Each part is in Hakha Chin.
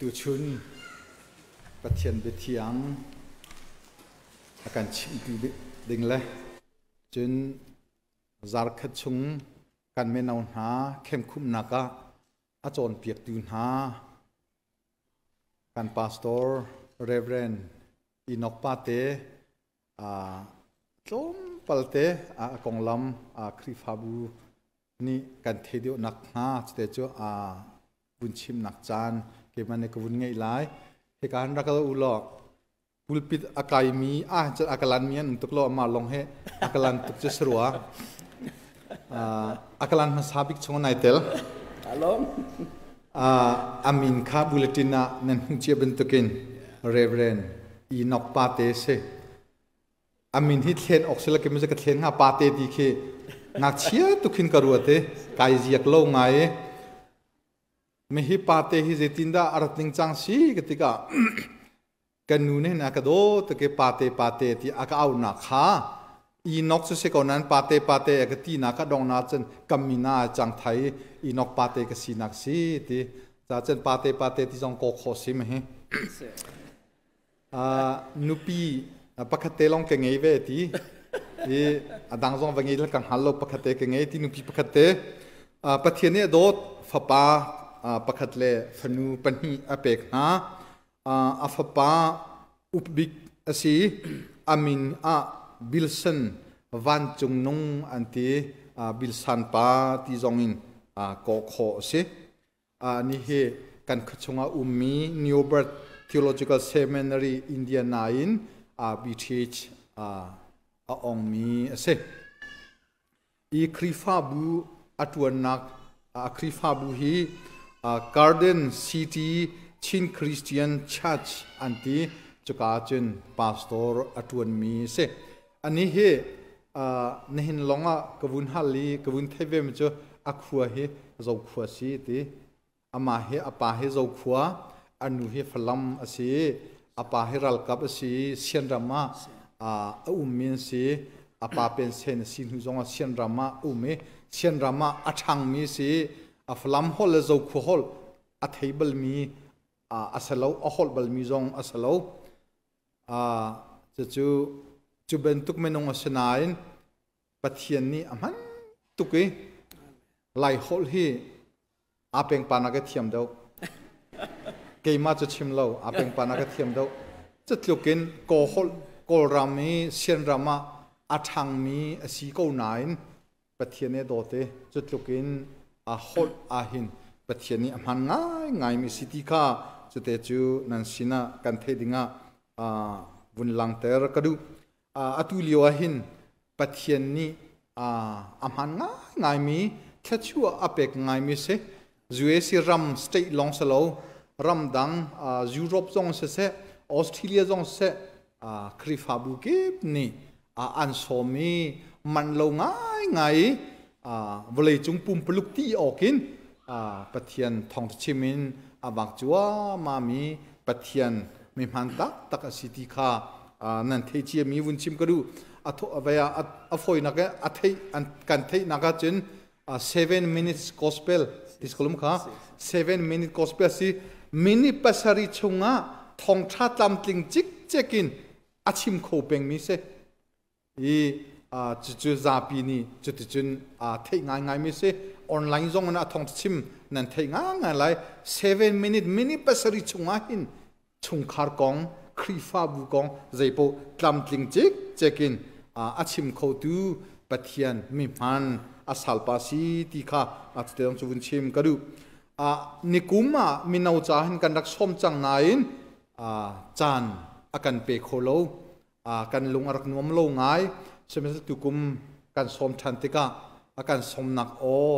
Tuchun Pathian biathiang a kan chimtu ding le cun zarkhat chung kan mino hna khemkhumnak ah a cawnpiaktu hna kan pastor Reverend Enoch Pate tlawmpal te a konglam Khrihfabu nih kan theih deuh nak hnga cute cu vun chimnak caan keimah nih ka vun ngeih lai. Hika han rak u law pulpit a kaimi ah cun a kalan mi an um tuk lo amah long he a kalan tuk cu sarua a kalan hmasa bik chung nai tel. Alom. Amin kha bulletin ah nan hmuh cia bantukin Reverend Enoch Pate si. Amin hi thlen awk sila ke ka thlen nga pate ti khi ngakchia tukhin ka ruat i kai ziak lo ngai i mi hi pate hi zeitindah a rat ning cang si ka tikah kan nu nih na ka daw take pate pate ti a ka au nak kha Enoch cu si ko nan pate pate a ka ti na ka dong na cun kamina cang thai Enoch pate ka si nak si ti ca cun pate pate ti zong ko kho si ma hi. Nupi pakhat te lawng ka ngei ve ti i a dang zong va ngei ka hngal lo, pakhat te ka ngei ti, nupi pakhat te. Pathian nih a dawt, fapa pakhat le fanu pahnih a pek hna. A fapa upbik a si, a min ah Bilson Vancung Nung an ti, Bilsan pa ti zong in kawh khawh a si. Ni hi kan khuachung ah ummi New Birth Theological Seminary, Indiana in BTH a ongmi a si. I Khrihfabu a ṭuannak Khrihfabu hi Garden City Chin Christian Church an ti, cuka cun pastor a ṭuanmi a si. Ani hi nihin lawng ah ka vun hal i ka vun theih ve mi cu a khua hi Zokhua si ti. Amah hi a pa hi Zokhua, a nu hi Falam a si, a pa hi ralkap a si, Sianram ah a ummi an si. A pa pensen a si hnu zong ah Sianram ah a um i Sianram ah a ṭhangmi si. A Falam holh le Zokhua holh a thei balmi a si lo, a holh balmi zong a si lo. Cucu cu bantuk minung a si nain Pathian nih a hman tuk i Lai holh hi aa pengpa na ka thiam deuh. Keimah cu chim lo, aa pengpa na ka thiam deuh. Cutluk in Kawl holh Kawlram i Sianram ah a ṭhangmi a si ko nain Pathian nih a dawt i cutluk in a holh ahhin Pathian nih a hman ngaingaimi si ti kha cute cu nan sinah kan theih dingah vun langter ka duh. Atu lio ahhin Pathian nih a hman ngaingaimi thluachuah a pek ngaimi si. USA ram state lawng si lo, ramdang Europe zong siseh, Australia zong siseh, Khrihfabu kip nih an sawm i man lo ngaingai i vawleicung pumpuluk ti awkin Pathian thawngṭha chim in a vak cuahmahmi Pathian mi hmaan taktak a si ti kha nan thei ciami vun chim ka duh. A fawinak a theih kan theihnak ahcun 7 minutes gospel tiskolum kha 7 minute gospel si, minute 7 chungah thawngṭha tlamtling cikcek in a chim kho pengmi si i cucu zapi nih cuticun theih ngaingaimi si. Online zong in a thawng chim nan theih ngaingai lai. 7 minute, minute 7 chungah hin chungkhar kong, Khrihfabu kong, zeipoh tlamtling cikcek in a chim khotu Pathian mi hman a salpa si ti kha a cu cu vun chim ka duh. Nikum ah mino ca hin kan rak sawm cang nain caan a kan pe kho lo, kan lung a rak nuam lo ngai. Sihmanhsehlaw tukum kan sawm ṭhan tikah a kan sawmnak aw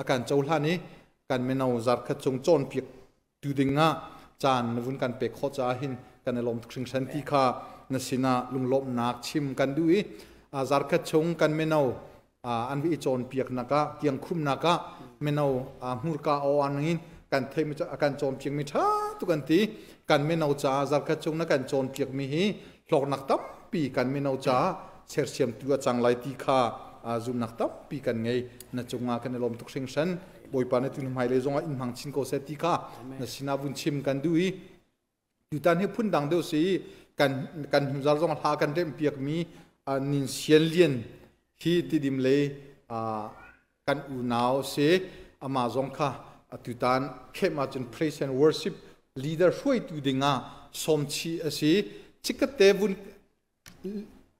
a kan cohlan i kan mino zarkhat chung cawnpiak tu ding ah caan na vun kan pek khawh caah hin kan i lawm tuk hringhran ti kha na sinah lunglawmhnak chim kan duh i zarkhat chung kan mino an vi i cawnpiaknak ah, kiangkhumnak ah mino hmurka aw an in kan theimi kan cawnpiakmi ṭha tuk an ti. Kan mino caah zarkhat chung na kan cawnpiakmi hi hlawknak tampi kan mino caah sersiamtu a cang lai ti kha zumnak tampi kan ngei. Na cungah kan i lawm tuk hringhran. Bawipa nih tu hmailei zongah in hmang chin ko seh ti kha na sinah vun chim kan duh i tutan hi phundang deuh si i kan kan hnuzar zong hla kan remh piakmi Nin Sian Lian hi Tidim lei kan unau si. Amah zong kha tutan khem ahcun praise and worship leader hruaitu dingah sawmchih a si. Chikkhatte vun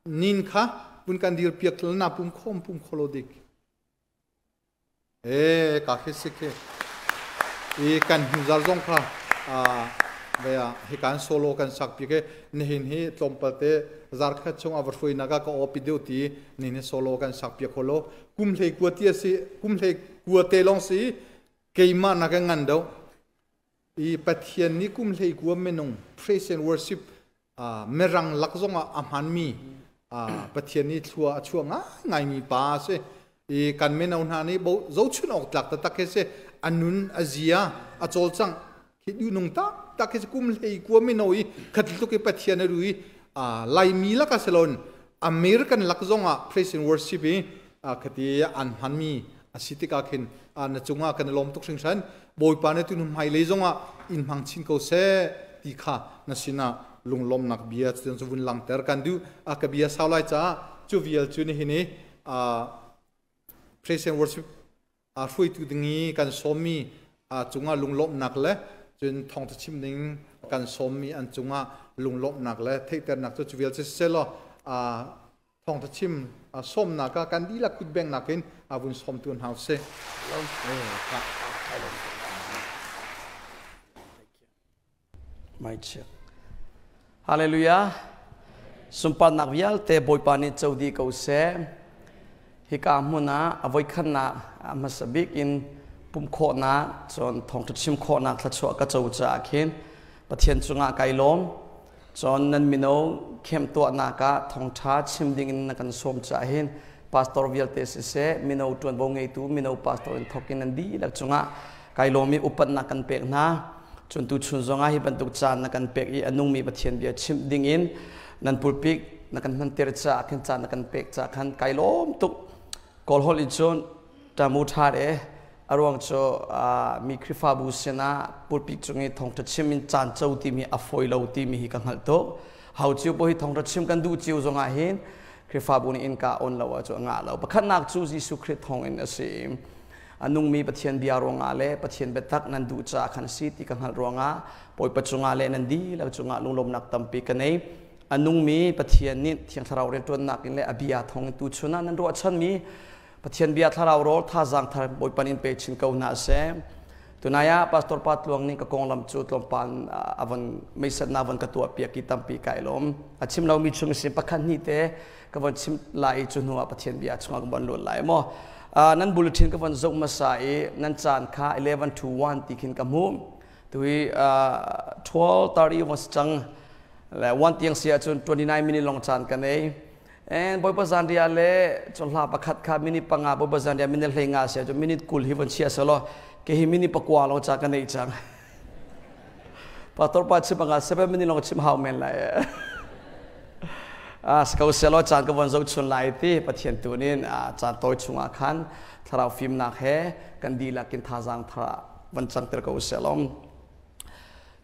nin kha vun kan dir piak na pum khom pum kholo dik e ka khi si khi i kan hnuzar zong kha vea hi kan solo kan sak pi ke nihin hi tlawmpal te zar khat chung a va hruai na ka ka opi deuh ti nihin hi solo kan sak pi kholo kum hlei kua ti si kum hlei kua te long si keimah na ka ngan do i Pathian nih kum hlei kua minung praise and worship mirang lak zongah a hmanmi Pathian nih thlua a chuah ngaingaimi pa a si. I kan mino hna nih zohchun awk tlak taktak khi si. A nun, a zia, a cawlcangh khi duhnung taktak khi si. Kum hlei kua mino i khat tluk i Pathian a ru i Laimi lak a si loin American lak zongah praise and worship i khati an hmanmi a si tikah khin na cungah kan i lawm tuk hringhran. Bawipa nih tu hmailei zongah in hmang chin ko seh ti kha na sinah lunglawmnak bia cu vun langter kan duh. A ka bia sau lai caah cu vial cu nihin i praise and worship hruaitu ding i kan sawmmi cungah lunglawmhnak le cun thawngtha chim ding kan sawmmi an cungah lunglawmhnak le theihternak cu cu vial cu siseh law thawngtha chim sawmnak ah kan dihlak kutbengnak in a vun sawmtu hna usih. Mai chiak. Hallelujah. Sunparnak vialte Bawipa nih co dih ko seh. Hika hmun ah a voikhatnak a hmasa bik in pumh khawhnak cun thawngṭha chim khawhnak thluachuah ka co caah khin Pathian cungah kai lawm. Cun nan mino camp tuahnak ah thawngṭha chim dingin na kan sawm caah hin pastor vialte siseh, mino ṭuanvo ngeitu mino pastor in thawk in nan dihlak cungah kai lawm i upatnak kan pek hna. Cun tuchun zongah hi bantuk caan na kan pek i a nungmi Pathian bia chimh dingin nan pulpit na kan hmanter caah khin caan na kan pek caah khan kai lawm tuk. Kawl holh in cun ṭamu ṭha e. A ruang cu mi Khrihfabu sinah pulpit cung i thawngṭha chim in caan co timi a fawi lo timi hi ka hngalh tuk. Hau cio paoh hi thawngṭha chim kan duh cio zongah hin Khrihfabu nih innka on lo ahcun a ngah lo. Pakhatnak cu Jesuh Khrih thawngin a si. A nungmi Pathian bia ruangah le Pathian biatak nan duh caah khan a si ti ka hngalh ruangah Bawipa cungah le nan dihlak cungah lunglawmhnak tampi ka nei. A nungmi Pathian nih Thiang Thlarau rianṭuannak in le a bia thawngin tuchun ah nan ruahchanmi Pathian bia thlarau rawl thazaang thar Bawipa nih in pe chin ko hna seh. Tunai ah Pastor Pa Tluang nih ka konglam cu tlawmpal a von meisatnak von ka tuah piak i tampi kai lawm. A chim lomi chung sin pakhat hnih te ka von chim lai i cu hnu ah Pathian bia chungah ka von lut lai maw. Nan bulletin ka von zoh hmasa i nan caan kha 11 to 1 ti khin ka hmuh. Tui 12:30 von si cang. Le 1 tiang si ahcun 29 minute long caan ka nei. And Bawipa zanriah le cun hla pakhat kha minute 5 Bawipa zanriah minute 15 sia cu minute 20 hi von chia selaw ke hi minute 9 long ca ka nei cang. Pastor pa chim anga 7 minute long chim hau men lai. Ko selaw caan ka von zo chun lai ti Pathian tu nin caan tawi chungah khan thlarau fimnak he kan dihlak in thazaang thara van cangter ko selaw.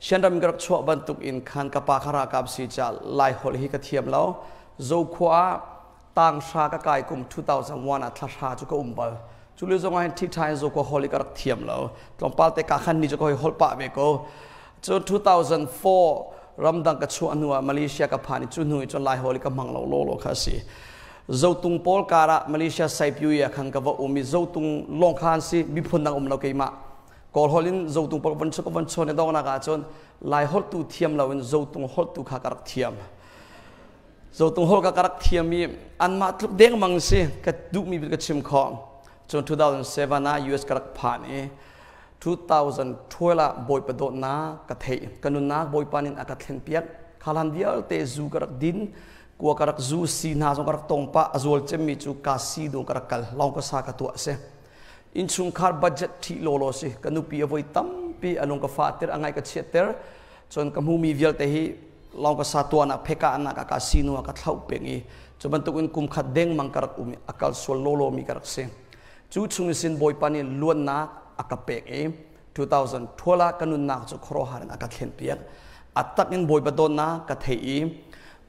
Shanram ka rak chuah bantuk in khan ka pa kha ralkap si ca Lai holh hi ka thiam lo. Zokhua ah tang hra ka kai kum 2001 ah thla hra cu ka um bal. Cu lio zong ah hin ṭhiṭha in Zokhua holh hi ka rak thiam lo. Tlawmpal te ka khan ni cu ka hoi holh pah ve ko. Cun 2004 ramdang ka chuah hnu ah Malaysia ka phan i cu hnu i cun Lai holh hi ka hmang lo lawlaw kha a si. Zotung pawl kar ah Malaysia Saipui ah khan ka va um i Zotung lawng kha an si miphun dang um lo keimah. Kawl holh in Zotung pawl van ka van chawn i donghnak ahcun Lai holh tu thiam loin Zotung holh tu kha ka rak thiam. Zotung holh kha ka rak thiam i anmah tluk dengmang si ka duhmi ka chim khawh. Cun 2007 ah US ka rak phan i 2012 ah Bawipa dawtnak ka theih. Ka nunnak Bawipa nih a ka thlenpiak. Khalan vialte zu ka rak din, kua ka rak zu, si hna zong ka rak tong pah. A zual cemmi cu ka si dung ka rak kal. Lawng ka sa ka tuah a si. Innchungkhar budget ṭhih lawlaw si. Ka nupi a voi tampi a lung ka fahter, a ngaih ka chiatter. Cun ka hmumi vialte hi lawng ka sa tuan ah pheka nak ah ka sinu ah ka thlauh peng i cu bantuk in kum khat dengmang ka rak um i a kal sual lawlaw mi ka rak si. Cu chung in sin Bawipa nih luannak a ka pek i 2012 ah ka nunnak cu khuaruahhar in a ka thlenpiak. A tak in Bawipa dawtnak ka theih i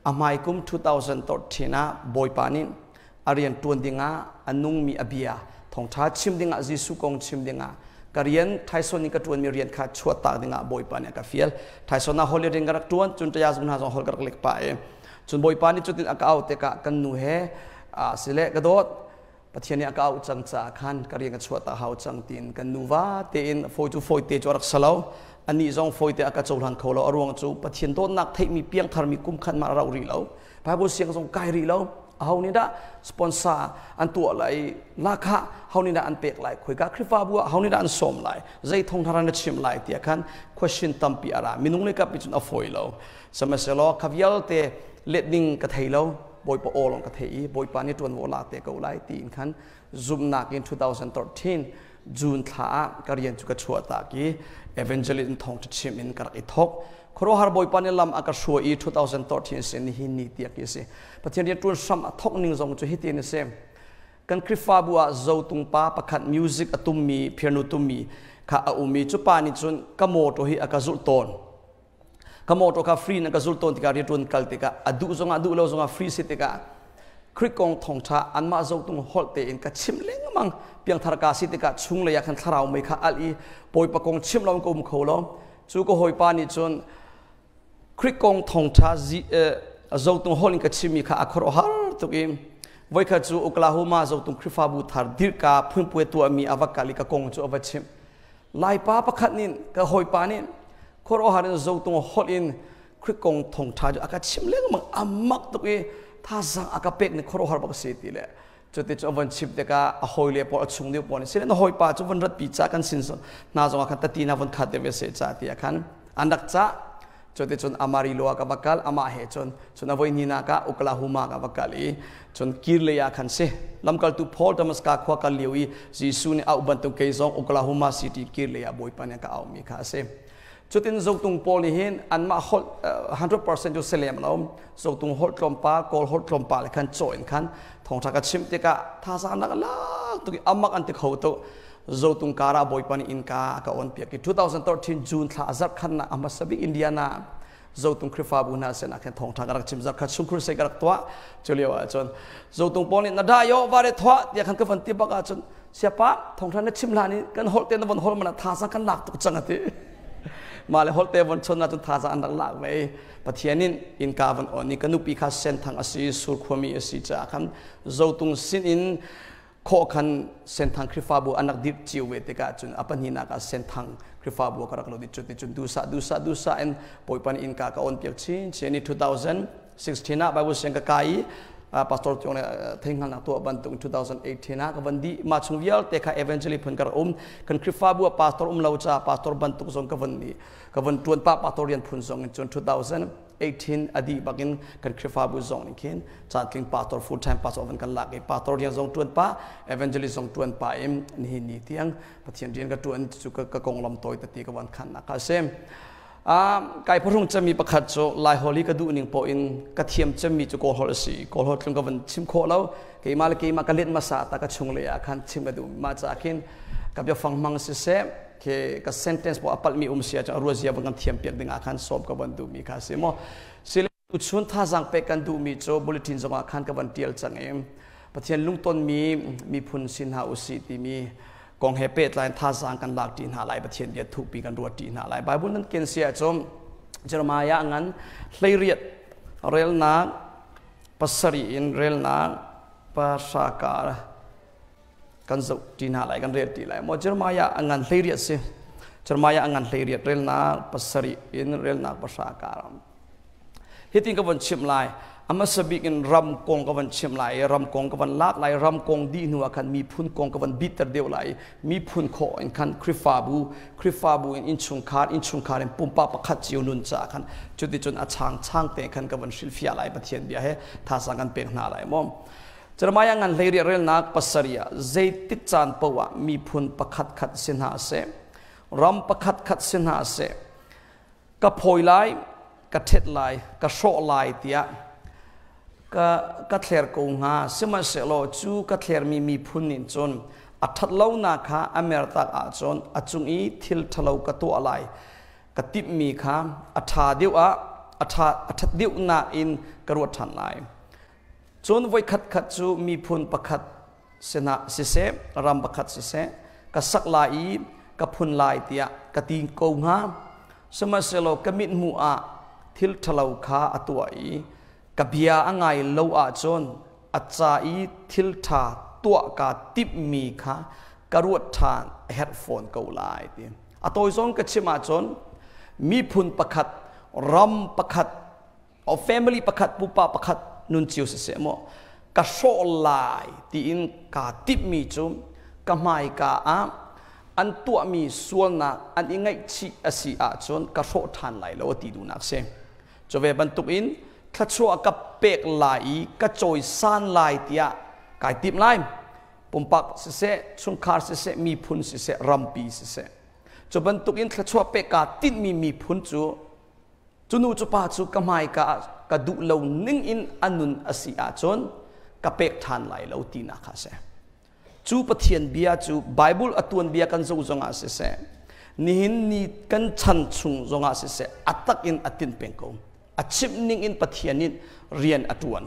a hmai kum 2013 ah Bawipa nih a rian ṭuan dingah a nungmi a bia thawngṭha chim dingah Jesuh kong chim dingah ka rian Thaison in ka ṭuanmi rian kha chuahtak dingah Bawipa nih a ka fial. Thaison ah holiday ka rak ṭuan cun ṭaya zung hna zong hol ka rak lek pah i cun Bawipa nih cutin a ka auh tikah kan nu he sile ka dawt Pathian nih a ka auh cang caah khan ka rian ka chuahtak hau cang tiin kan nuva tein fawi cu fawite cu a rak si lo. Anih zong fawite a ka cohlan kho lo. A ruang cu Pathian dawtnak theihmi piangtharmi kum khat mah a rauh rih lo. Bible siang zong kai rih lo. Aho nih dah sponsor an tuah lai, lahkhah ho nih dah an pek lai, khoika Khrihfabu ah ho nih dah an sawm lai, zei thawngthar na chim lai tiah khan question tampi a ra. Minung le kap cun a fawi lo. Sihmanhsehlaw kha vialte let ding ka thei lo. Bawipa aw lawng ka thei i Bawipa nih ṭuanvo la te ko lai tiin khan zumhnak in 2013 June thla ah ka rian cu ka chuah tak i evangelist in thawngṭha chim in ka rak i thawk. Khuaruahhar Bawipa nih lam a ka hruai i 2013 sin nihin ni tiang hi a si. Pathian rian ṭuan hram a thawk ning zong cu hitin a si. Kan Khrihfabu ah zotung pa pakhat music a tummi, piano tummi kha a um i cu pa nih cun ka mawṭaw hi a ka zulh tawn. Ka mawṭaw kha free in a ka zulh tawn tikah rianṭuan kal tikah a duh zongah duh lo zongah free si tikah Khrih kong thawngṭha anmah zotung holh tein ka chim lengmang. Piangthar ka si tikah chunglei ah khan thlarau mei kha alh i Bawipa kong chim lo in ka um kho lo. Cu ka hawipa nih cun Khrih kong thawngṭha zotung holh in ka chimmi kha a khuaruahhar tuk i voikhat cu Oklahoma zotung Khrihfabu thar dirhka phunpuai tuahmi a va kal i ka kong cu a va chimh. Laipa pakhat nih ka hawipa nih khuaruahhar in zotung holh in Khrih kong thawngṭha cu a ka chim lengmang a mak tuk i thazaang a ka pek ni khuaruahhar bak a si ti le cuti cu a von chim tikah a hawile pawl a chung deuh pawl nih sile na hawipa cu von ratpi ca kan sin hna zongah khan tati na von khat deuh ve se ca tiah khan an rak cah. Cuti cun Amarillo ah ka va kal amah he cun. Cun a voi hnih ah Oklahoma ka va kal i cun kir lei ah khan si lamkaltu Paul Damascus khua kal lio i Jesuh nih auh bantuk kei zong Oklahoma City kir lei ah Bawipa nih a ka auhmi kha a si. Cutin zotung pawl nih hin anmah holh 100% cu si lem lo, zotung holh tlawmpal, Kawl holh tlawmpal khan cawh in khan thawngṭha ka chimh tikah thazaang nak lak tuk i amak an ti kho tuk. Zotung kar ah Bawipa nih innka a ka on piak i 2013 June thla a zarh khan a hmasa bik Indiana Zotung Khrihfabu hna sin ah khan thawngṭha ka rak chim. Zarh khat chung crusade ka rak tuah. Cu lio ah cun Zotung pawl nih na da yo va re thwa tiah khan ka van ti bak ah cun siapa thawngṭha na chim hlan in kan holh te na von holh mana thazaang kan lak tuk cang ati. Mah le holh te von chon ahcun thazaang an rak lak ve. Pathian in innka van on i ka nupi kha Senthang a si, Sur khuami a si caah khan Zotung sin in khawh khan Senthang Khrihfabu an rak dirh cio ve tikah cun a pahnihnak ah Senthang Khrihfabu ka rak lut i cuti cun duhsah duhsah duhsah in Bawipa nih innka ka on piak chinchin i 2016 ah Bible siang ka kai i pastor Tiong le theihngalnak tuah bantuk 2018 ah ka van dih. Mah chung vialte kha evangeli phun ka rak um. Kan Khrihfabu ah pastor um lo ca pastor bantuk zong ka van ni ka van tuan pa pastor rian phun zong in cun 2018 a dih bakin kan Khrihfabu zong nih khin cantling pastor, full time pastor van kan lak i pastor rian zong tuan pa, evangelist zong tuan pa in nihin ni tiang Pathian rian ka tuan cu ka konglam tawi tati ka van khan nak a si. Kai pharung cemmi pakhat cu Lai holh hi ka duh ning poh in ka thiam cemmi cu Kawl holh a si. Kawl holh tlung ka van chim khawh lo. Keimah le keimah ka let hmasa ta ka chung le ah khan chim ka duh. Mah caah khin ka biafang hmang siseh, ke ka sentence poh a palhmi um si ahcun a ruazia van kan thiam piak ding ah khan sawm ka van duhmi kha a si maw. Sile tuchun thazaang pek kan duhmi cu bulletin zongah khan ka van tial cang i Pathian lungtonmi miphun si hna usih timi kong he pehtlai in thazaang kan lak ṭi hna lai. Pathian bia thukpi kan ruat ṭi hna lai. Bible nan ken si ahcun Jeremiah ngan 18 relnak 7 in relnak 10 kar kan zoh ṭi hna lai, kan rel ṭi lai maw. Jeremiah a ngan 18 si. Jeremiah a ngan 18 relnak 7 in relnak 10 kar hitin ka von chimh lai. A hmasa bik in ram kong ka van chimh lai i ram kong ka van lak lai. Ram kong dih hnu ah khan miphun kong ka van bitter deuh lai i miphun khawh in khan Khrihfabu, Khrihfabu in innchungkhar, innchungkhar in pumpak pakhat cio nun caah khan cuticun a chang chang te khan ka van hrilhfiah lai. Pathian bia he thazaang kan pek hna lai maw. Jeremiah ngan 18 relnak 7 ah zeitik caan paoh ah miphun pakhat khat si hna seh, ram pakhat khat si hna seh, ka phawi lai, ka ṭhet lai, ka hrawh lai tiah ka ka thler ko hnga. Sihmanhsehlaw cu ka thlermi miphun nih cun A ṭhat lonak kha a mertak ahcun a cung i thil ṭhalo ka tuah lai ka timhmi kha a ṭha deuh ah a ṭha a ṭhat deuhnak in ka ruat ṭhan lai. Cun voikhat khat cu miphun pakhat sinah siseh, ram pakhat siseh, ka sak lai i ka phun lai tiah ka ti ko hnga. Sihmanhsehlaw ka mithmuh ah thil ṭhalo kha a tuah i ka bia a ngai lo ahcun a ca i thil ṭha tuah kaa timhmi kha ka ruat ṭhan a herh fawn ko lai ti. A tawi zong ka chim ahcun miphun pakhat, ram pakhat, o family pakhat, pupa pakhat nun cio siseh maw ka hrawh lai tiin kaa timhmi cu ka hmaika ah an tuahmi sualnak an i ngaihchih a si ahcun ka hrawh ṭhan lai lo a ti duhnak si. Cu ve bantukin thluachuah ka pek lai i ka cawisan lai tiah kai tim lai. Pumpak siseh, chungkhar siseh, miphun siseh, rampi siseh. Cu bantukin thluachuah pek kaa tinhmi miphun cu cu nu cu pa cu ka hmaika ah ka duh lo ning in a nun a si ahcun ka pek ṭhan lai lo tinak kha a si. Cu Pathian bia cu Bible a tuanbia kan zoh zongah siseh, nihin ni kan chan chung zongah siseh, a tak in a tinh peng ko. A chimh ning in Pathian in rian a ṭuan.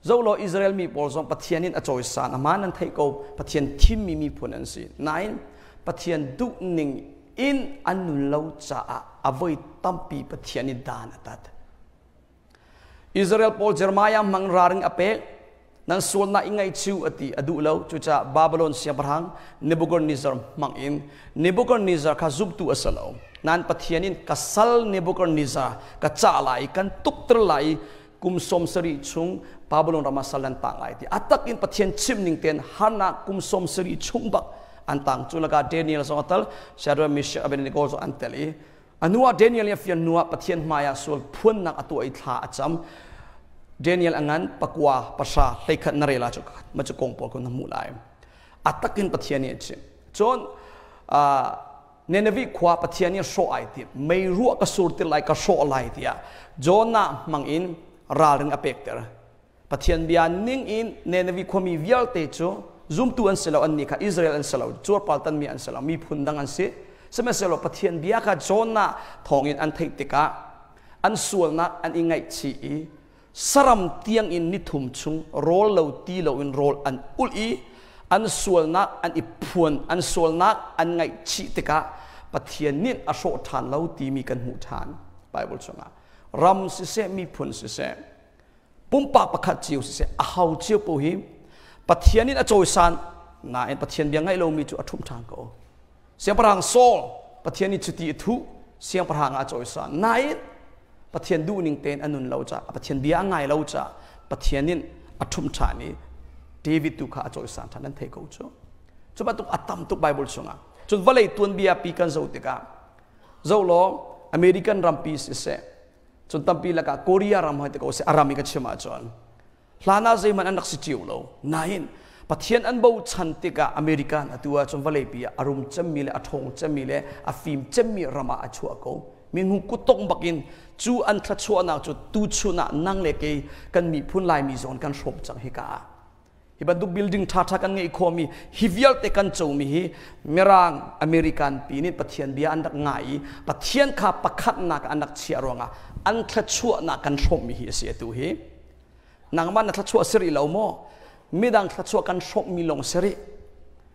Zolo Israel mi pawl zong Pathian in a cawisan a man an theih ko Pathian thimmi miphun an si. Nain Pathian duh ning in an nun lo caah a voi tampi Pathian in dan a tat. Israel pawl Jeremiah hmang raring a pek nan sualnak i ngaihchiu a ti a duh lo cucaah Babylon siangpahrang Nebuchadnezzar hmang in Nebuchadnezzar kha zumtu a si lo nan Pathian in ka sal Nebuchadnezzar ka cah lai i kan tukter lai i kum 70 chung Babylon ram ah sal nan tang lai ti a tak in Pathian chim ning ten harnak kum 70 chung bak an tang cu laka Daniel zong a tal Shadrach Meshach Abednego zong an tel i A hnuah Daniel nih a fian hnuah Pathian hmaiah sual phuannak a tuah i thla a cam. Daniel a ngan pakua pasra hleikhat na rel ah cu ma cu kong pawl ko na hmuh lai. A takin Pathian nih a chim. Cun Nineveh khua Pathian nih hrawh ai tim. Mei ruah ka sur tir lai ka hrawh lai tiah Jonah hmang in ralring a pekter. Pathian bia ning in Nineveh khuami vialte cu zumtu an si lo annih kha Israel an si lo cuarpal tanmi an si lo miphun dang an si sihmanhsehlaw Pathian bia kha Jonah thawngin an theih tikah an sualnak an i ngaihchih i saram tiang in nithum chung rawl lo ti loin rawl an ulh i an sualnak an i phuan an sualnak an ngaihchih tikah Pathian nih a hrawh ṭhan lo timi kan hmuh ṭhan Bible chungah ram siseh miphun siseh pumpak pakhat cio siseh a hau cio po hi Pathian in a cawisan nain Pathian bia ngaih lomi cu a ṭhum ṭhan ko siangpahrang Saul Pathian nih cuti a thuh siangpahrang ah a cawisan nain Pathian duhning tein a nun lo caah Pathian bia a ngai lo caah Pathian in a ṭhum ṭhan i David tu kha a cawisan ṭhan nan thei ko cu cu bantuk a tam tuk Bible chungah cun vawlei tuanbia pi kan zoh tikah zoh law American rampi siseh Cun tampi lakah Korea ram hoi te ko si a ram i ka chim ahcun hlan ah zeihmanh an rak si cio lo. Nain Pathian an bochan tikah American atu ahcun vawleipi ah a rum cemmi le a ṭhawng cemmi le a fim cemmi ram ah a chuah ko. Minung kuttong bakin cu an thluachuahnak cu tuchun ah nang le kei kan miphun Laimi zong kan hrawm cang hika ah. Hi bantuk building ṭhaṭha kan ngeih khawhmi hi vialte kan comi hi Mirang American pi nih Pathian bia an rak ngai i Pathian kha pakhatnak an rak chiah ruangah an thluachuahnak kan hrawmmi hi a si atu hi. Nangmah na thluachuah si rih lo maw? Midang thluachuah kan hrawmmi lawng si rih.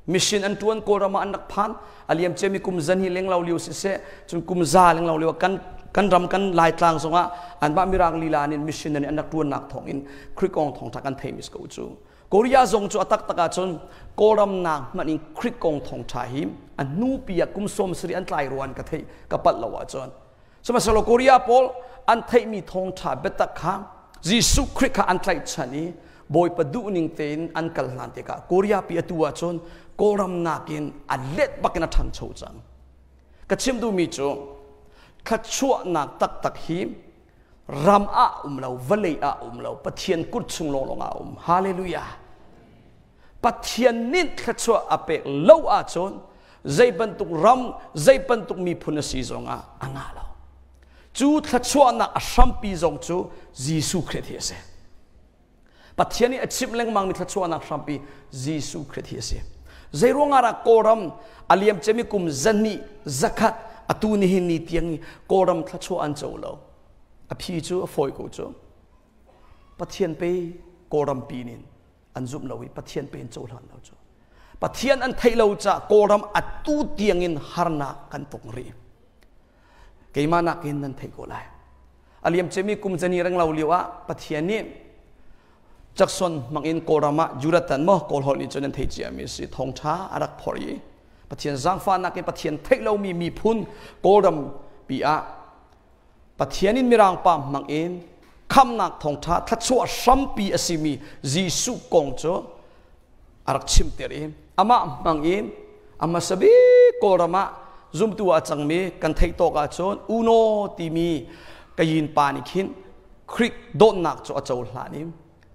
Mission an ṭuan Kawlram ah an rak phan. A liam ciami kum zan hi lenglo lio siseh, cun kum za lenglo lio kan kan ram kan Laitlang zongah anmah Mirang lila nih mission an rak ṭuannak thawngin Khrih kong thawngṭha kan theimi si ko cu. Korea zong cu a taktak ahcun Kawlram nak hmanh in Khrih kong thawngṭha hi a hnupi ah kum 70 an tlai ruan ka theih ka palh lo ahcun. Sihmanhsehlaw Korea pawl an theihmi thawngṭha biatak kha Jesuh Khrih kha an tlaihchan i Bawipa duhning tein an kal hlan tikah Korea pi atu ahcun Kawlram nakin a let bakin a ṭhangcho cang. Ka chim duhmi cu thluachuahnak taktak hi ram ah um lo, vawlei ah um lo, Pathian kut chung lawnglawng ah um. Hallelujah. Pathian nih thluachuah a pek lo ahcun zei bantuk ram, zei bantuk miphun a si zongah a ngah lo. Cu thluachuahnak a hrampi zong cu Jesuh Khrih hi a si. Pathian nih a chimh lengmang mi thluachuahnak hrampi Jesuh Khrih hi a si. Zeiruang ah dah Kawlram a liam ciami kum zahnih zakhat atu nihin ni tiang i Kawlram thluachuah an co lo? A phi cu a fawi ko cu. Pathian pe Kawlram pi nin an zumh lo i Pathian pe in cohlan lo cu. Pathian an theih lo caah Kawlram atu tiangin harnak kan tong rih. Keimah nakin nan theih ko lai. A liam ciami kum zani reng lo lio ah Pathian nih Jackson hmangin Kawlram ah Juratan maw Kawl holh nih cun nan theih ciami si thawngṭha a rak phorh i Pathian zaangfahnak in Pathian theih lomi miphun Kawlram pi ah Pathian in Mirang pa hmangin khamnak thawngṭha thluachuah hrampi a simi Jesuh kong cu a rak chimter i amah hmangin a hmasa bik Kawlram ah zumtu ah a cangmi kan theih tawk ahcun Uno timi Kayin pa nih khin Khrih dawtnak cu a cohlan i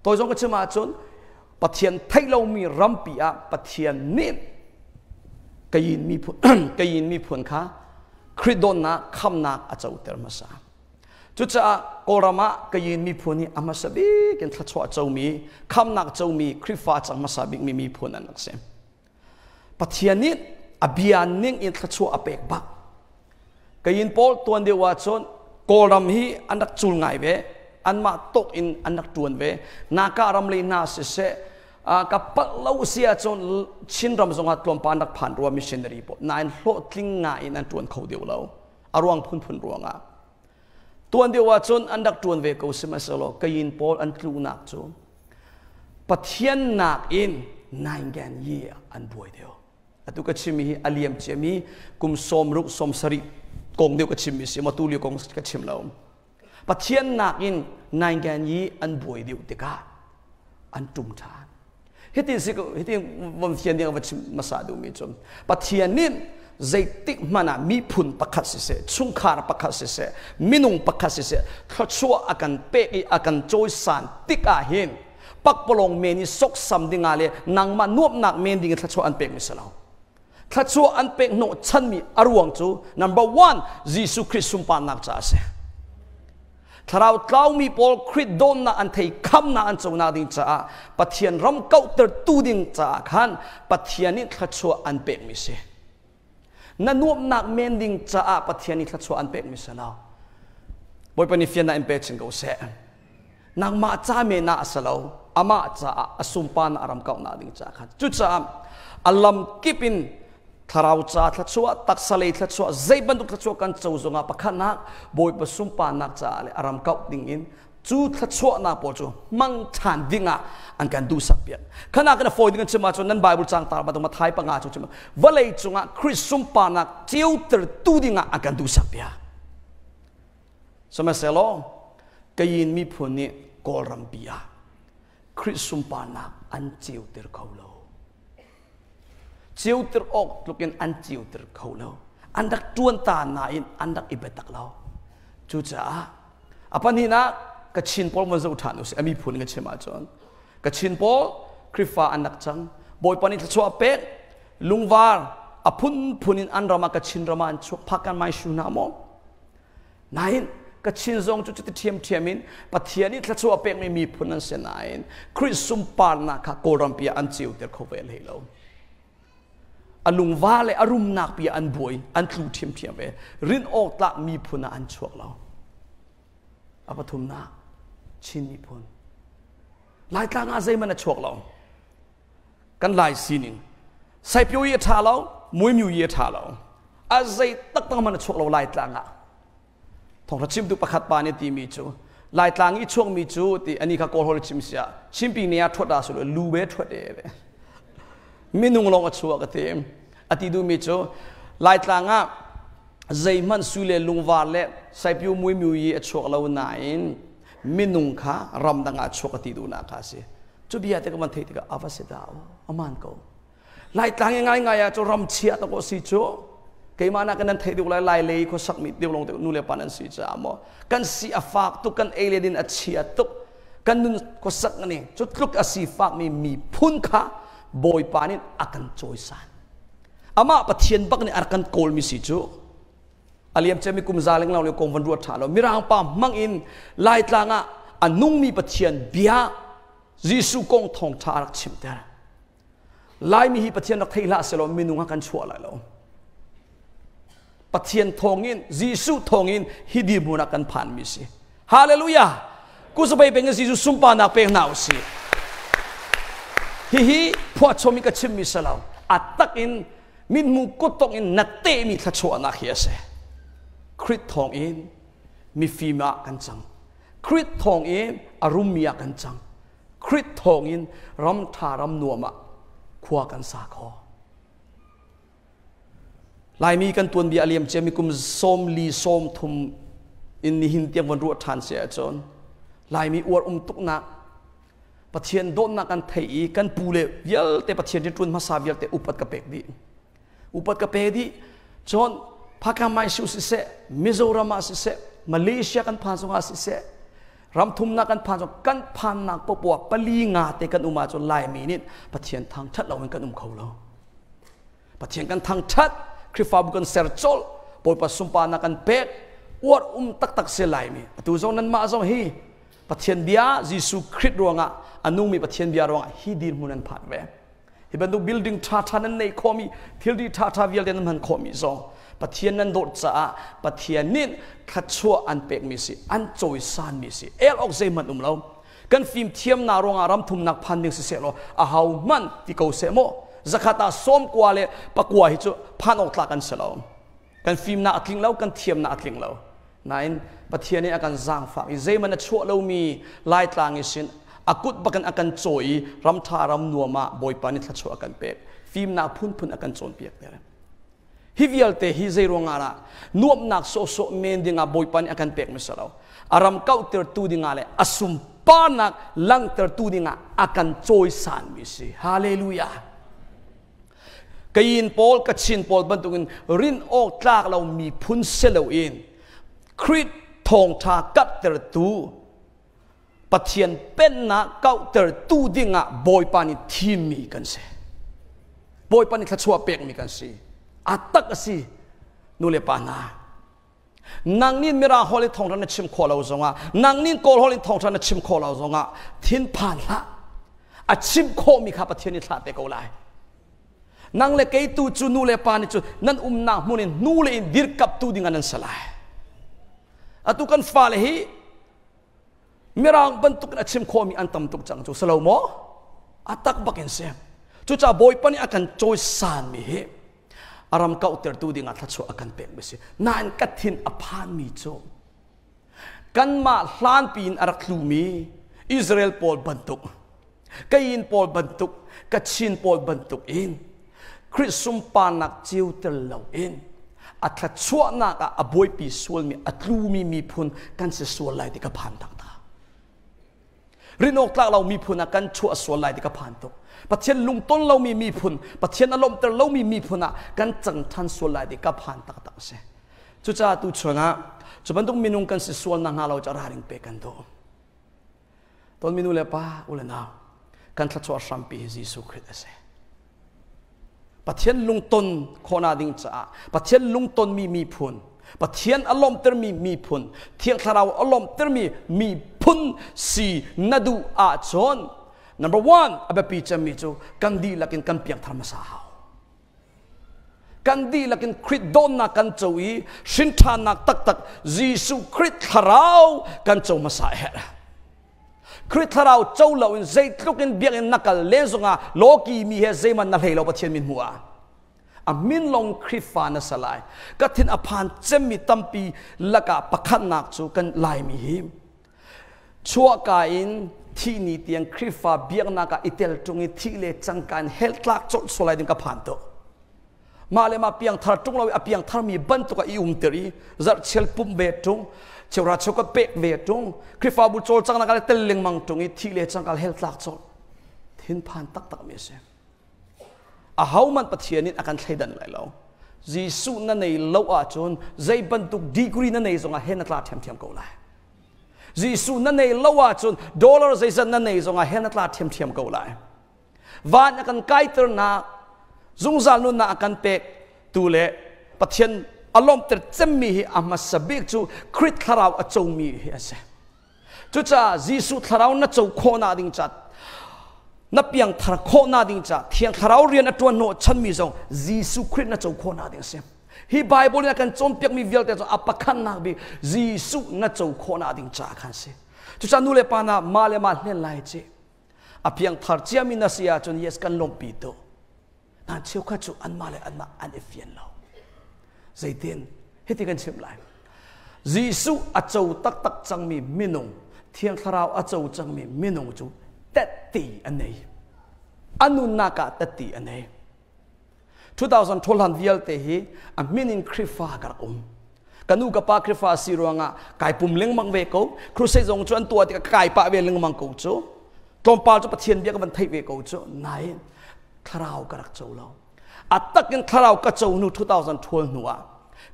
toi zong ka chim ahcun Pathian theih lomi rampi ah Pathian nih Kayin miphun Kayin miphun kha Khrih dawtnak khamnak a coter hmasa. Cucaah Kawlram ah Kayin miphun hi a hmasa bik in thluachuah comi, khamnak comi, Khrihfa cang hmasa bikmi miphun an rak si. Pathian nih a bia ning in thluachuah a pek bak. Kayin pawl tuan deuh ahcun Kawlram hi an rak cul ngai ve, anmah tok in an rak tuan ve. Naka ram lei hna siseh, ka palh lo si ahcun Chinram zongah tlawmpal an rak phan rua missionary pawl. Nain hlawhtling ngai in an tuan kho deuh lo. A ruang phunphun ruangah. Tuan deuh ahcun an rak ṭuan ve ko sihmanhsehlaw Kain pawl an tlunak cu Pathian nakin naingan yi an buai deuh. Atu ka chimmi hi a liam ciami kum 60 70 kong deuh ka chimmi si maw tu lio kong ka chim lo. Pathian nakin naingan yi an buai deuh tikah an ṭum ṭhan. Hitin si hitin von fian ding va chim hmasa duhmi cu Pathian nih zeitik hmanh ah miphun pakhat siseh chungkhar pakhat siseh minung pakhat siseh thluachuah a kan pek i a kan cawisan tik ah hin pakpalawng men i soksam dingah le nangmah nuamhnak men ding in thluachuah an pekmi si lo thluachuah an pek hnawh chanmi a ruang cu number one Jesuh Khrih sunparnak caah a si Thlarau tlaumi pawl Khrih dawnnak an thei khamnak an conak ding caah Pathian ram kauhtertu ding caah khan Pathian nih thluachuah an pekmi si. Na nuamhnak men ding caah Pathian nih thluachuah an pekmi si lo. Bawipa nih fiannak in pe chin ko seh. Nangmah ca men ah a si lo, amah caah a sunparnak a ram kauhnak ding caah khan. Cucaah a lam kip in thlarau ca thluachuah taksa lei thluachuah zei bantuk thluachuah kan co zongah pakhatnak bawipa sunparnak caah le a ram kauh ding in cu thluachuahnak pawl cu hmang ṭhan dingah an kan duhsak piak khana kan fawi ding an chim ahcun nan bible cang tar bantuk Mathai panga cu chim vawlei cungah Khrih sunparnak ceuter tu dingah an kan duhsak piak sihmanhsehlaw Kayin miphun nih Kawlram pi ah Khrih sunparnak an ceuter kho lo Ceuter awk tlukin an ceuter kho lo. An rak ṭuan ta nain an rak i biatak lo. Cucaah a pahnihnak Kachin pawl van zoh ṭhan usih. A miphun kan chim ahcun Kachin pawl Khrihfa an rak cang. Bawipa nih thluachuah a pek. Lungvar a phunphun in an ram ah Kachin ram ah an chuak phak kan mai shu hna maw? Nain Kachin zong cu cuti ṭhiamṭhiam in Pathian nih thluachuah pekmi miphun an si nain Khrih sunparnak kha Kawlram pi ah an ceuter kho ve hlei lo. A lungva le a rumnak pi ah an buai, an tlu ṭhiamṭhiam ve. Rin awk tlak miphun ah an chuak lo. A pathumnak Chin miphun. Laitlang ah zeihmanh a chuak lo. Kan Lai sining. Saipio i a ṭha lo, muimiu i a ṭha lo. A zei taktak hmanh a chuak lo Laitlang ah. Thawngṭha chimtu pakhat pa nih timi cu Laitlang i chuakmi cu ti ani kha Kawl holh chim sia Chinpi ne ah ṭhuat ah sulu lu be ṭhuat e ve. Minung lawng a chuak a ti. A ti duhmi cu Laitlang ah zeihmanh sui le lungvar le saipiu muimiu i a chuak lo nain minung kha ramdang ah chuak a ti duhnak kha a si. Cu bia te ka van theih tikah a va si dah aman ko. Laitlang i ngaingai ah cu ram chia tak si cu keimah nak nan theih deuh lai lai lei khuasak mi deuh lawng te nu le pa nan si caah maw kan si a fak tuk kan ei le din a chia tuk kan nun khuasak ni cu tluk a si fak mi miphun kha bawipa nih a kan cawisan amah pathian bak nih a kan kawl mi si cu aliam cemi kum za leng lo kong van ruat tha lo mirang pa hmang in laitlang ah a nungmi pathian bia Jesuh kong thawngṭha a rak chimter. Laimi hi Pathian rak thei hlah selaw minung ah kan chuah lai lo. Pathian thawngin, Jesuh thawngin hi dirhmun ah kan phanmi si. Hallelujah! Kusabei peng in Jesuh sunparnak pek hna usih. Hihi phuahchom i ka chimmi si lo. A tak in mithmu kuttong in na tehmi thluachuahnak hi a si. Krit thawng in mifim ah kan cang. Krit thawng in a rummi ah kan cang. Krit thawng in ram ṭha ram nuam ah khua kan sa kho. Laimi kan tuanbia a liam ciami kum 40 30 in nihin tiang von ruah ṭhan si ahcun Laimi uar um tuknak Pathian dawtnak kan theih i kan pu le vialte Pathian rianṭuan hmasa vialte upat ka pek dih. Upat ka pe dih. Cun Phakam Mai Su siseh, Mizoram ah siseh, Malaysia kan phan zongah siseh, ram thumnak kan phan zong kan phannak popoah pali nga te kan um ahcun Laimi nih Pathian thangṭhat loin kan um kho lo. Pathian kan thangṭhat, Khrihfabu kan ser colh, Bawipa sunparnak kan pek, uar um taktak si Laimi. Atu zong nanmah zong hi Pathian bia Jesuh Khrih ruangah a nungmi Pathian bia ruangah hi dirhmun an phan ve. Hi bantuk building ṭhaṭha nan neih khawhmi, thilri ṭhaṭha vialte nan hman khawhmi zong Pathian nan dawt caah Pathian nih thluachuah an pekmi si, an cawisanmi si. El awk zeihmanh um lo. Kan fimthiamnak ruangah ram thumnak phan ding siseh law aho hmanh ti ko seh maw zakhat ah 90 le 90 hi cu phan awk tlak an si lo. Kan fimnak a tling lo, kan thiamnak a tling lo. Nain Pathian nih a kan zaangfak i zeihmanh a chuah lomi Laitlang i sin a kut bakin a kan cawi i ramṭha ram nuam ah Bawipa nih thluachuah a kan pek. Fimnak phunphun a kan cawnpiak ter. Hi vialte hi zei ruangah dah nuamhnak sawhsawh men dingah Bawipa nih a kan pek mi si lo. A ram kauhtertu dingah le a sunparnak langhtertu dingah a kan cawisanmi si. Hallelujah. Kayin pawl, Kachin pawl bantukin rin awk tlak lo miphun si loin Khrih thawngṭha karhtertu Pathian pennak kauhtertu dingah Bawipa nih thimmi kan si. Bawipa nih thluachuah pekmi kan si. A tak a si nu le pa hna. Nang nih Mirang holh in thawngṭha na chim khawh lo zongah, nang nih Kawl holh in thawngṭha na chim khawh lo zongah thinphan hlah. A chim khawhmi kha Pathian nih thlah te ko lai. Nang le kei tu cu nu le pa nih cu nan umnak hmun in hnu le in dirkaptu ding ah nan si lai. Atu kan fale hi Mirang bantuk in a chim khawhmi an tam tuk cang cu si lo maw? A tak bak in si. Cucaah Bawipa nih a kan cawisanmi hi a ram kauhtertu dingah thluachuah a kan pekmi si. Nain ka thin a phanmi cu kanmah hlanpi in a rak tlumi Israel pawl bantuk, Kayin pawl bantuk, Kachin pawl bantuk in Khrih sunparnak ceuter loin a thluachuahnak ah a buaipi sualmi a tlumi miphun kan si sual lai ti ka phan taktak. Rinawk tlak lo miphun ah kan chuah sual lai ti ka phan tuk. Pathian lungton lomi miphun, Pathian a lawmhter lomi miphun ah kan cang ṭhan sual lai ti ka phan taktak a si. Cucaah tu chungah cu bantuk minung kan si sual nakhnga lo cu ralring pek kan duh. Ton minu le pa u le nau kan thluachuah hrampi hi Jesuh Khrih a si. Pathian lungton khawhnak ding caah Pathian lungtonmi miphun, Pathian a lawmhtermi miphun, Thiang Thlarau a lawmhtermi miphun si na duh ahcun number one a biapi cemmi cu kan dihlak in kan piangthar hmasa hau. Kan dihlak in Khrih dawtnak kan co i hrinṭhannak taktak Jesuh Khrih Thlarau kan co hmasa a herh. Khrih Thlarau co loin zeitluk in biakinn na kal len zongah lawki mi he zeihmanh na hlei lo Pathian min hmuh ah. A min lawng Khrihfa na si lai. Ka thin a phan cemmi tampi lakah pakhatnak cu kan Laimi hi chuahka in thih ni tiang Khrihfa biaknak ah i tel ṭung i thih le cangka in hell tlak colh sual lai ding ka phan tuk. Mah le mah piangthar ṭung lo i a piangtharmi bantuk ah i umter i zarhchial pumh ve ṭung, cheuhra cheukhat pek ve ṭung, Khrihfabu cawlcanghnak ah tel lengmang ṭung i thih le cangka hell tlak colh. Thinphan taktakmi a si. Ahohmanh Pathian nih a kan thleidan lai lo. Jesuh na nei lo ahcun zei bantuk degree na nei zongah hen na tla ṭhiamṭhiam ko lai. Jesuh na nei lo ahcun dollar zeizat na nei zongah hen na tla ṭhiamṭhiam ko lai. Van a kan kaiternak, zungzal nunnak a kan pek tu le Pathian a lawmhter cemmi hi a hmasa bik cu Khrih thlarau a comi hi a si. Cucaah Jesuh thlarau na co khawhnak ding ca na piangthar khawhnak ding ca Thiang Thlarau rian a ṭuan hnawh chanmi zong Jesuh Khrih na co khawhnak ding a si. Hi Bible in a kan cawnpiakmi vialte cu a pakhatnak bik Jesuh na co khawhnak ding caah khan si. Cucaah nu le pa na mah le mah hlen lai ci. A piangthar ciami na si ahcun yes kan lawmhpi tu. Nan cheukhat cu anmah le anmah an i fian lo. Zeitin? Hiti kan chim lai. Jesuh a co taktak cangmi minung, Thiang Thlarau a co cangmi minung cu tette a nei. A nunnak ah tette a nei. 2012 hlan vialte hi a min in Khrihfa ka rak um. Ka nu ka pa Khrihfa si ruangah kai pum lengmang ve ko. Crusade zong cu an tuah tikah kai pah ve lengmang ko cu. Tlawmpal cu Pathian bia ka van theih ve ko cu. Nain thlarau ka rak co lo. A takin thlarau ka co hnu 2012 hnu ah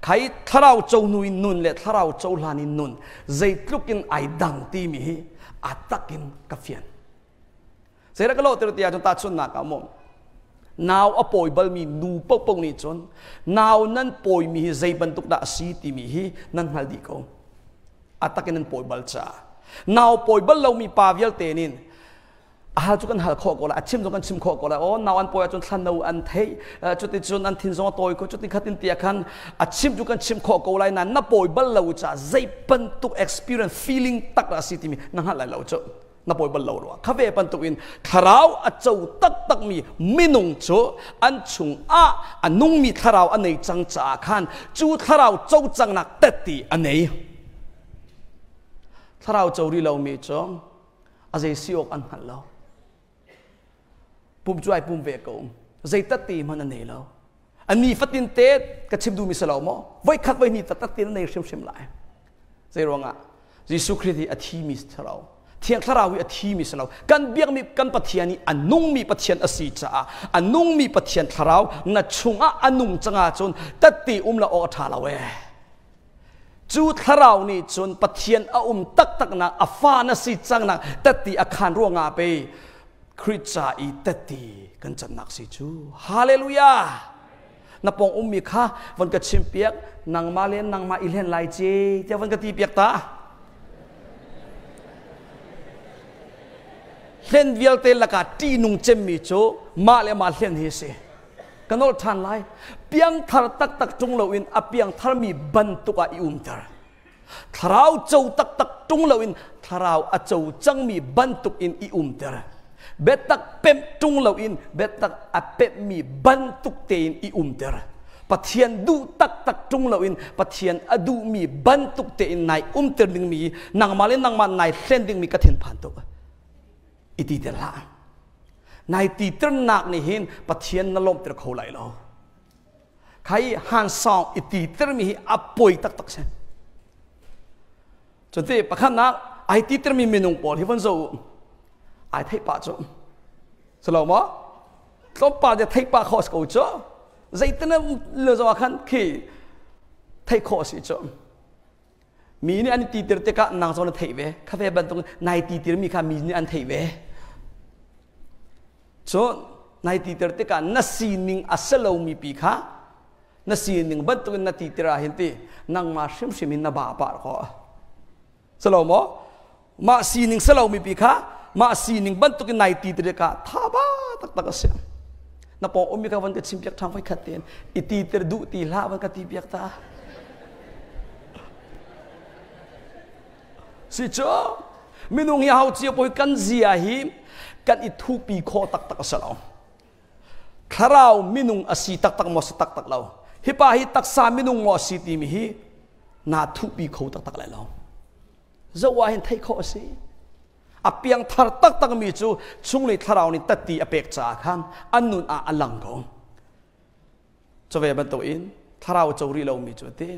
khai thlarau co hnu in nun le thlarau co hlan in nun zeitluk in ai dang timi hi a takin ka fian. Zeidah ka lawhter ti ahcun tahchunhnak ah maw nau a pawi balmi nu paohpaoh nih cun nau nan pawimi hi zei bantuk dah a si timi hi nan hngal dih ko. A takin nan pawi bal caah. Nau pawi bal lomi pa vialte nin a hal cu kan hal khawh ko lai a chim zong kan chim khawh ko lai o nau an pawi ahcun thlan an theih cuti cun an thin zong a tawi ko cuti khatin tiah khan a chim cu kan chim khawh ko lai nain na pawi bal lo caah zei bantuk experience feeling tak dah a si timi na hngalh lai lo cu na pawi bal lo rua kha ve bantuk in thlarau a co taktakmi minung cu an chung ah a nungmi thlarau a nei cang caah khan cu thlarau co cangnak tetti a nei thlarau co ri lomi cu a zei si awk an hngalh lo pum cu ai pum ve ko zei tatti hmanh a nei lo a ni fatin te ka chim duhmi si lo maw voi khat voi hnih taktak tin a nei hrimhrim lai zei ruangah Jesuh Khrih hi a thimi thlarau Thiang Thlarau hi a thimi si lo kan biakmi kan Pathian hi a nungmi Pathian a si caah a nungmi Pathian Thlarau na chungah a nung cangah cun tatti um la awk a ṭha lo ee Cu thlarau nih cun Pathian a um taktaknak, a fa na si cangnak tatti a khan ruangah pei Khrih ca i tatti kan cannak si cu. Hallelujah! Na pong ummi kha von ka chim piak, nangmah le nangmah i hlen lai ce, tiah von ka ti piak ta. Hlen vialte lakah ṭihnung cemmi cu mah le mah hlen hi a si. Ka nolh ṭhan lai. Piangthar taktak ṭung loin a piangtharmi bantuk ah i umter. Thlarau co taktak ṭung loin thlarau a co cangmi bantuk in i umter. Biatak pemh ṭung loin biatak a pemhmi bantuk tein i umter. Pathian duh taktak ṭung loin Pathian a duhmi bantuk tein nai umter dingmi nangmah le nangmah nai hlen dingmi ka thinphan tuk. I ti ter hlah. Nai titernak nih hin Pathian na lawmhter kho lai lo. Khai han song i titermi hi a poi taktak si. Cunti pakhatnak ai titermi minung pawl hi von zo u. Ai theih pah cu. Salo maw? Tlawmpal te theih pah khawh ko cu. Zeitin le zo ah khan khi theih khawh si cu. Mi nih an i titir tikah nang zong na theih ve. Kha ve bantuk nai titir mi kha mi nih an theih ve. Cun nai titir tikah na sining a si lomi pi kha na sining bantukin na titir ah hin ti nangmah hrimhrim in na ba pah khawh. Si lo maw? Mah sining si lomi pi kha mah sining bantukin nai titir tikah tha ba taktak a si. Na pawng ummi kha van ka chim piak ṭhan voi khat tein i titir duh ti hlah van ka ti piak ta. Si cu minung hi hau cio poi kan zia hi kan i thupi khawh taktak a si lo. Thlarau minung a si taktak maw si taktak lo. Hi pa hi taksa minung maw a si timi hi naa thupi kho taktak lai lo. Zoh ah hin theih khawh a si. A piangthar taktakmi cu chunglei thlarau nih tatti a pek caah khan an nun ah a lang ko. Cu ve bantukin thlarau co rih lomi cu ti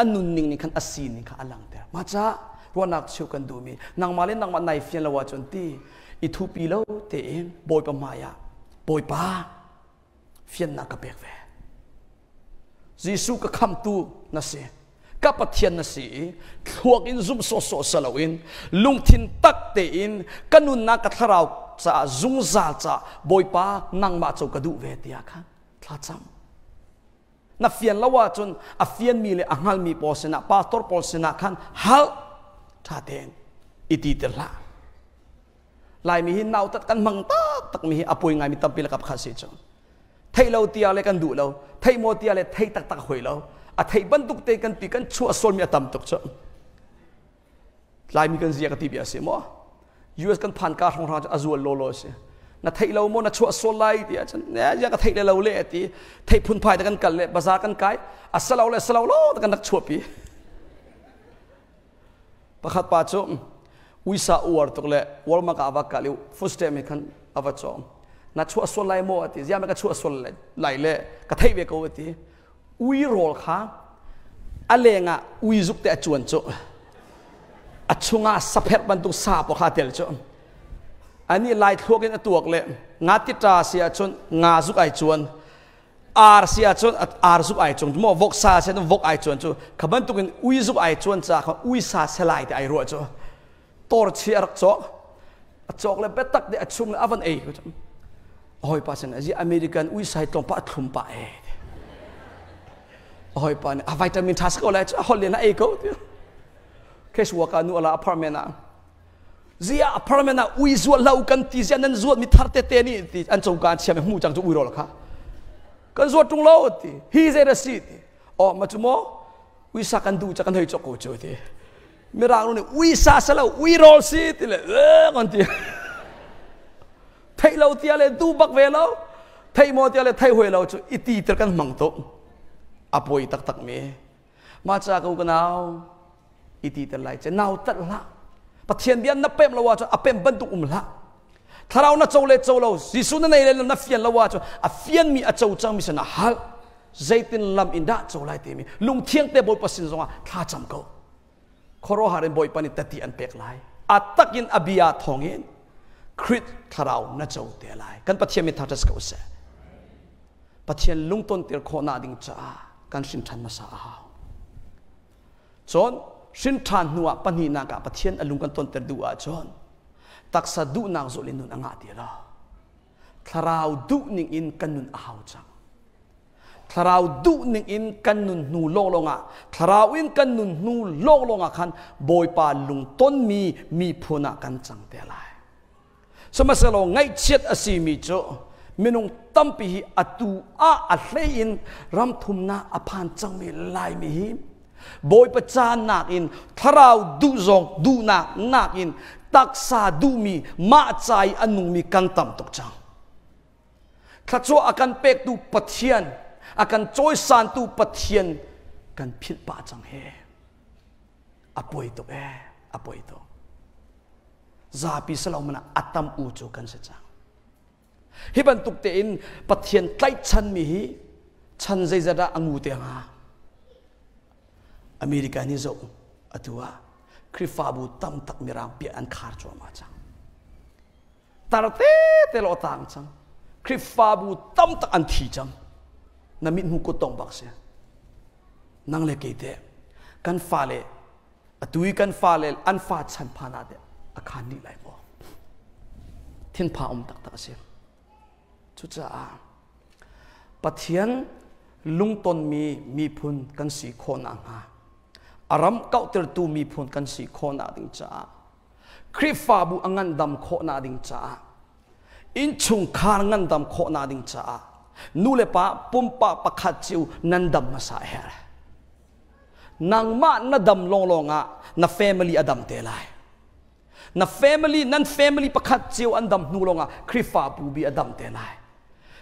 a nunning nih khan a sining kha a langhter. Mah caah ruahnak cheu kan duhmi nangmah le nangmah nai fian lo ahcun ti i thupi lo tein Bawipa hmai ah Bawipa fiannak ka pek ve. Jesuh ka khamtu na si. Ka Pathian na si i thluak in zumh sawhsawh si loin lungthin tak tein ka nunnak ka thlarau caah zungzal caah Bawipa nangmah cu ka duh ve tiah khan thlacam. Na fian lo ahcun a fianmi le a hngalmi pawl sinah pastor pawl sinah khan hal. Tha tein iti ter hlah. Laimi hi nautat kan hmang tak tak mi hi a poi ngai mi tampi lakap kha si cu. Theih lo tia le kan duh lo, theih maw tia le thei taktak hoi lo. A theih bantuk te kan pi kan chuah sual mi a tam tuk cu. Laimi kan zia ka ti bia si maw? US kan phan ka hrong hrang a zual law law si. Na theih lo maw na chuah sual lai ti ahcun ne ya ka theih le lo le ti theih phunphai te kan kal le bazaar kan kai a salo le salo lo te kan rak chuah pi. Pakhat pa cu uisa uar tuk le Walmart ah a va kal i food stamp he khan a va cawng. Na chuah sual lai maw a ti. Ziah ka chuah sual lai le ka theih ve ko a ti. Ui rawl kha a leng ah ui zuk te a cuan cu. A chungah sapherh bantuk sa pawl kha a tel cu. Ani lai thluak in a tuak le nga tita si ahcun nga zuk ai cuan. Ar si ahcun ar zuk ai cuan maw vok sa si ahcun vok ai cuan cu kha bantukin ui zuk ai cuan ca kha ui sa selai te ai ruah cu tor chi a rak cawk a cawk le biatak te a chung le a van ei cu hawi pa sin azi American ui sai tlawm pa a thlum pa e hawi pa nih a vitamin tha ko lai cu a hol len a ei ko ti case worker nu ala apartment ah Zia apartment ah ui zuat lo kan ti zia nan zuat mi thar te te nih ti an coka an chiam hmu cang cu ui rol kha kan zuat tung lo ti hi zei da si ti oh ma cu mo ui sa kan du cha kan hei chok ko chu ti mirang nu nih ui sa sa lo ui rol si ti le eh kan ti thei lo tia le du bak ve lo thei mo tia le thei hoi lo chu iti ter kan mang to apoi tak tak mi ma cha ko kanau iti tel lai che nau tat hlah pathian bia na pem lo ah cun a pem bantuk um hlah thlarau na co le co lo Jesuh na nei le na fian lo ah cun a fian mi a co cang mi sin ah hal zeitin lam in dah co lai timi lungthiang te bawipa sin zongah thla cam ko khuaruahhar in bawipa nih tati an pek lai a takin a bia thawngin Krit thlarau na co te lai kan Pathian min thangṭhat ko seh Pathian lungton tir khawhnak ding caah kan hrin ṭhan hmasa a hau Cun hrinṭhan hnuah pahnihnak ah Pathian a lung kan tonter duh ahcun taksa duhnak zulh in nun a ngah ti lo. Thlarau duhning in kan nun a hau cang. Thlarau duhning in kan nun hnu lawnglawng ah thlarau in kan nun hnu lawnglawng ah khan Bawipa lungtonmi miphun ah kan cang te lai. Sihmanhsehlaw ngaihchiat a simi cu minung tampi hi atu ah a hlei in ramthumnak a phan cangmi Laimi hi Bawipa caan nakin thlarau duh zong duhnak nakin taksa duhmi mah ca i a nungmi kan tam tuk cang. Thluachuah a kan pektu Pathian, a kan cawisantu Pathian kan philh pah cang he. A poi tuk ee, a poi tuk. Zapi salo man a tam u cu kan si cang. Hi bantuk tein Pathian tlaihchan mi hi chan zeizat ah a ngu te hnga? America nih zoh atu ah Khrihfabu tam tak mirang piah an khar cuahmah cang. Tar te te lo tang cang. Khrihfabu tam tak an thi cang. Na mit hmu kut tong bak si. Nang le kei te kan fale atu i kan fale an fa chan phan ah teh a khan dih lai maw thinpha um taktak a si cucaah Pathian lungtonmi miphun kan si khawh nakhnga a ram kauhtertu miphun kan si khawh nak ding caah Khrihfabu a ngandam khawh nak ding caah innchungkhar ngandam khawh nak ding caah nu le pa pumpak pakhat cio nan dam hmasa a herh Nangmah na dam lawnglawng ah na family a dam te lai. Na family, nan family pakhat cio an dam hnu lawngah Khrihfabu bi a dam te lai.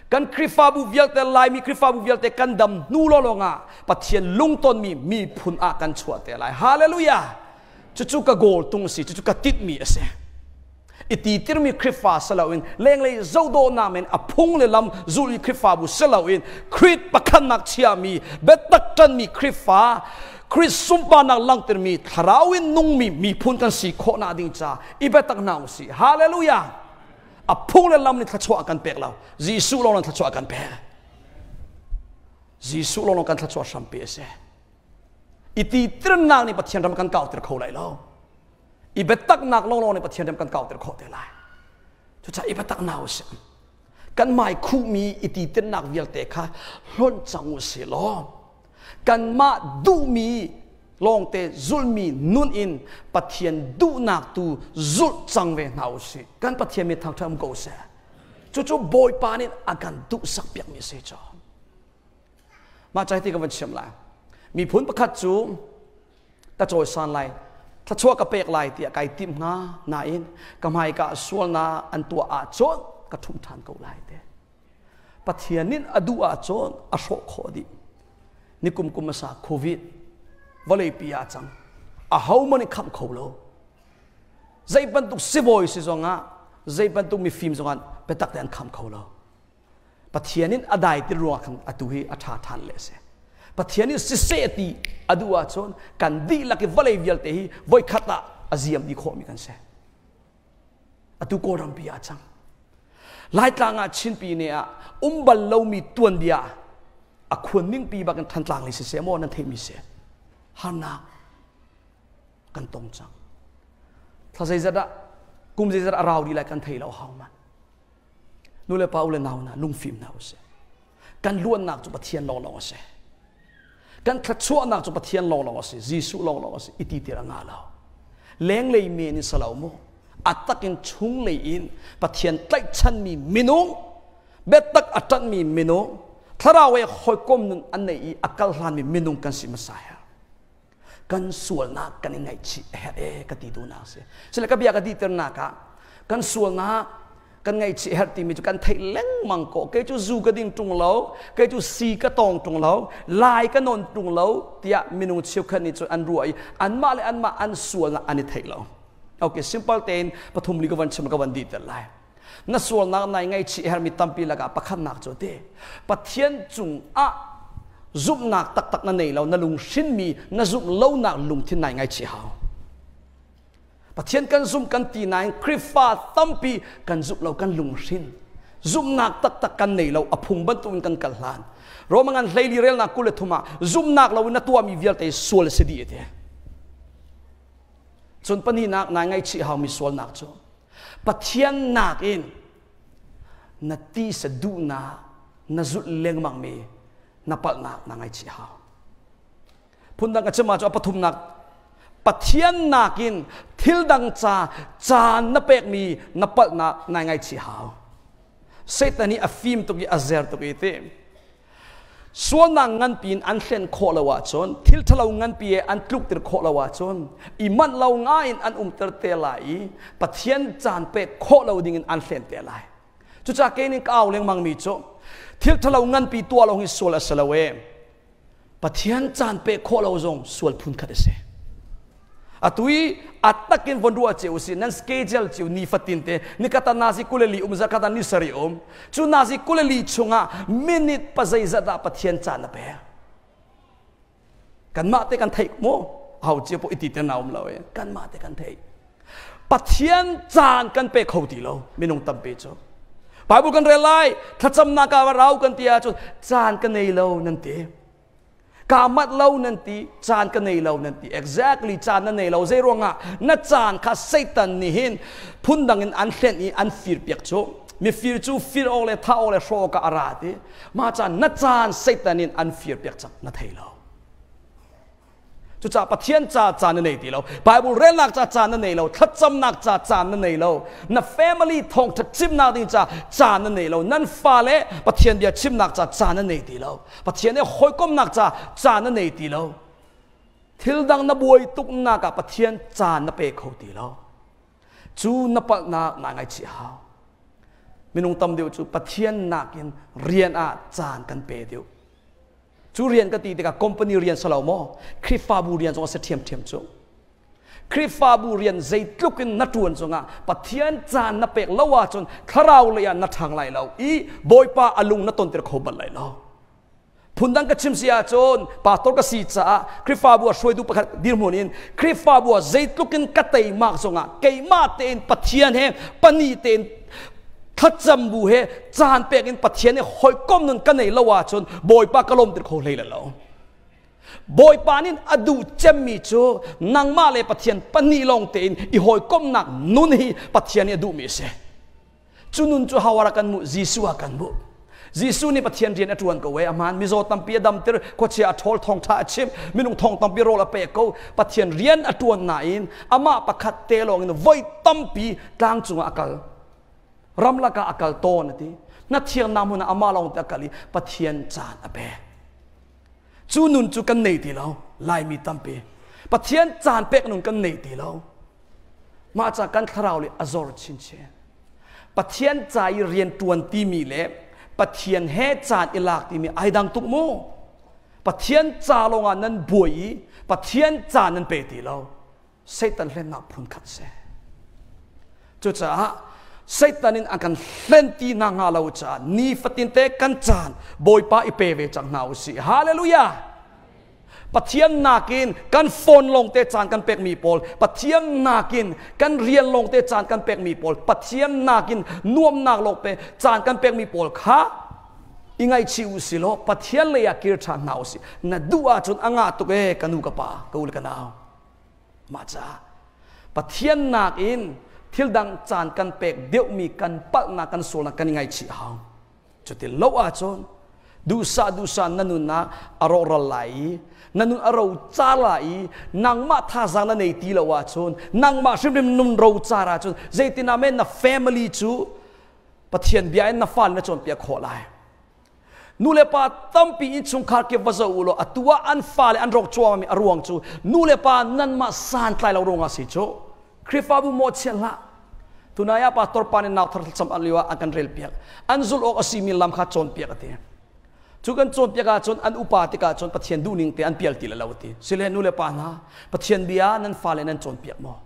Kan Khrihfabu vialte Laimi Khrihfabu vialte kan dam hnu lawnglawng ah Pathian lungtonmi miphun ah kan chuah te lai. Hallelujah! Cucu ka goal tung a si, cucu ka tinhmi a si. Iti tirmi Khrihfa si loin lenglei zohdawhnak men a phung le lam zulh i Khrihfabu si loin Khrih pakhatnak chiami biatak ṭanmi Khrihfa Khrih sunparnak langhtermi thlarau in nungmi miphun kan si khawhnak ding ca i biatak hna u sih. Hallelujah! A phung le lam nih thluachuah a kan pek lo. Jesuh lawng thluachuah a kan pek. Jesuh lawng kan thluachuah hrampi a si. Iti tirnak nih Pathian ram kan kauter kho lai lo. I biataknak lawnglawng nih Pathian ram kan kauter khawh te lai. Cucaah i biatak hna usih. Kan mai khuhmi i titinnak vialte kha hlonh cang u sih law kanmah duhmi Lawngte zulmi nun in Pathian duhnak tu zulh cang ve hna usih. Kan Pathian mi thangṭhat um ko seh. Cucu Bawipa nih a kan duhsak piakmi a si cu. Mah ca hi ka van chim lai. Miphun pakhat cu ka cawisan lai, thluachuah ka pek lai tiah kai tim hnga nain ka hmaika sualnak an tuah ahcun ka ṭhum ṭhan ko lai te. Pathian nih a duh ahcun a hrawh khawh dih. Nikum kum hmasa COVID vawleipi ah cang. Ahohmanh nih khamh kho lo. Zei bantuk sibawi si zongah, zei bantuk mifim zongah biatak te an kham kho lo. Pathian in a dai ti ruang khan atu hi a ṭha ṭhan le a si. Pathian in siseh ti a duh ahcun kan dihlak i vawlei vialte hi voikhat ah a ziam dih khawhmi kan si. Atu Kawlram pi ah cang. Laitlang ah Chinpi ne ah um bal lomi tuanbia a khuan ning pi bakin Thantlang lei siseh maw nan theihmi si. Harnak kan tong cang. Thla zeizat ah kum zeizat a rau dih lai kan thei lo hau man. Nu le pa u le nau hna lungfim hna usih. Kan luannak cu Pathian lawnglawng a si. Kan thluachuahnak cu Pathian lawnglawng a si. Jesuh lawnglawng a si. Iti tir a ngah lo. Lenglei men in si lo mu. A takin chunglei in Pathian tlaihchanmi minung, biatak a ṭanhmi minung, thlarau he hawikom nun an nei i a kal hlanmi minung kan si hmasa her. Kan sualnak kan i ngaihchih a herh e ka ti duhnak a si. Sile ka bia ka dihternak ah kan sualnak kan ngaihchih herh timi cu kan theih lengmang ko. Kei cu zu ka ding ṭung lo, kei cu si ka tawng ṭung lo, lai ka nawn ṭung lo tiah minung cheukhat nih cun an ruah i anmah le anmah an sualnak an i theih lo. Okay, simple tein pathum li ka van chim ka van dihter lai. Na sualnak nai ngaihchih hermi tampi lakah pakhatnak cu ti Pathian cungah zumhnak taktak na nei lo, na lunghrinmi na zumh lonak lungthin nai ngaihchih hau. Pathian kan zumh kan ti nain Khrihfa tampi kan zumh lo, kan lunghrin. Zumhnak taktak kan nei lo, a phung bantukin kan kal hlan. Roma ngan hleili relnak 23 ah zumhnak lo in na tuahmi vialte sual a si dih te. Cun pahnihnak nai ngaihchih haumi sualnak cu Pathian nakin na tisa duhnak na zulh lengmangmi na palhnak na ngaihchih hau. Phundang ka chim ahcun a pathumnak Pathian nakin thil dang ca caan na pekmi na palhnak nai ngaihchih hau. Satan hi a fim tuk i a zer tuk i ti. Sualnak nganpi in an hlen khawh lo ahcun, thil ṭhalo nganpi he an tluktir khawh lo ahcun, i manh lo ngai in an umter te lai i Pathian caan pek khawh lo dingin an hlen te lai. Cucaah kei nih ka au lengmangmi cu thil ṭhalo nganpi tuah lo hi sual a si lo e. Pathian caan pek khawh lo zong sual phun khat a si. Atu i a takin von ruah cio usih nan schedule cio nifatin te nikata nazi kuleli um zakata ni sari um cu nazi kuleli chungah minute pa zeizat dah Pathian caan na pek kanmah te kan theih mu hau cio po iti te na um lo e kanmah te kan theih Pathian caan kan pe kho ti lo minung tampi cu Bible kan rel lai thlacamnak ah rau kan ti ahcun caan ka nei lo nan ti Kaa manh lo nan ti, caan ka nei lo nan ti. Exactly caan na nei lo. Zei ruangah na caan kha Satan nih hin phundang in an hlenh i an fir piak cu. Mifir cu fir awk le thah awk le hrawh awkah a ra ti. Mah caan na caan Satan in an fir piak cang na thei lo. Cucaah Pathian ca caan na nei ti lo. Bible relnak ca caan na nei lo. Thlacamnak ca caan na nei lo. Na family thawngtha chimnak ding ca caan na nei lo. Nan fale Pathian bia chimnak ca caan na nei ti lo. Pathian he hawikomnak ca caan na nei ti lo. Thil dang na buai tuknak ah Pathian caan na pe kho ti lo. Cu na palhnak naa ngaihchih hau. Minung tam deuh cu Pathian nakin rian ah caan kan pe deuh. Cu rian ka ti tikah company rian si lo maw? Khrihfabu rian zong a si ṭhiamṭhiam cu. Khrihfabu rian zeitluk in na ṭuan cungah Pathian caan na pek lo ahcun thlarau lei ah na ṭhang lai lo i Bawipa a lung na tonter kho bal lai lo. Phundang ka chim si ahcun pastor ka si caah Khrihfabu ah hruaitu pakhat dirhmun in Khrihfabu ah zeitluk in ka teimak zongah keimah tein Pathian he pani tein thlacam bu he caan pek in Pathian he hawikom nun ka nei lo ahcun Bawipa ka lawmter kho hlei lo. Bawipa nih a duh cemmi cu nangmah le Pathian pahnih lawng tein i hawikomnak nun hi Pathian nih a duhmi a si. Cu nun cu hawara kan mu Jesuh ah kan mu. Jesuh nih Pathian rian a ṭuan ko e a hmaan mizaw tampi a damter khuachia a ṭhawl thawngṭha a chim minung thong tampi rawl a pek ko Pathian rian a ṭuan nain amah pakhat te lawng in voi tampi tlang cungah a kal ramlak ah a kal tawn a ti na thiangnak hmun ah amah lawng te a kal i Pathian caan a pek cu nun cu kan nei ti lo Laimi tampi Pathian caan pek nun kan nei ti lo mah ca kan thlarau le a zor chinchin Pathian ca i rian ṭuan timi le Pathian he caan i lak timi ai dang tuk mu Pathian ca lawngah nan buai i Pathian ca nan pe ti lo Satan hlennak phun khat si cucaah Satan in a kan hlen ti hna hnga lo caah nifatin te kan caan Bawipa i pe ve cang hna usih hallelujah Pathian nakin kan phone lawng te caan kan pekmi pawl Pathian nakin kan rian lawng te caan kan pekmi pawl Pathian nakin nuamnak lawng te caan kan pekmi pawl kha i ngaihchih u si law Pathian lei ah kir ṭhan hna u sih na duh ahcun a ngah tuk e ka nu ka pa ka u le ka nau mah caah Pathian nakin thil dang caan kan pek deuhmi kan palhnak kan sualnak kan i ngaihchih hau Cuti lo ahcun duhsah duhsah na nunnak a rawhral lai i na nun a rocar lai i nangmah thazaang na nei ti lo ahcun nangmah hrimhrim nun rocar ahcun zeitin ah men na family cu Pathian bia in na fale na cawnpiak khawh lai. Nu le pa tampi innchungkhar kip va zoh u law atu ah an fale an rawk cuahmahmi a ruang cu nu le pa nanmah santlai lo ruangah si cu. Khrihfabu mawhchiat hlah. Tunai ah pastor pa nih nau thar thlacam an lio ah an kan rel piak. An zulh awk a simi lam kha cawnpiak a ti. Cu kan cawnpiak ahcun an upa tikah cun Pathian duhning te an pial ti lo ti. Sile nu le pa hna Pathian bia nan fale nan cawnpiak maw?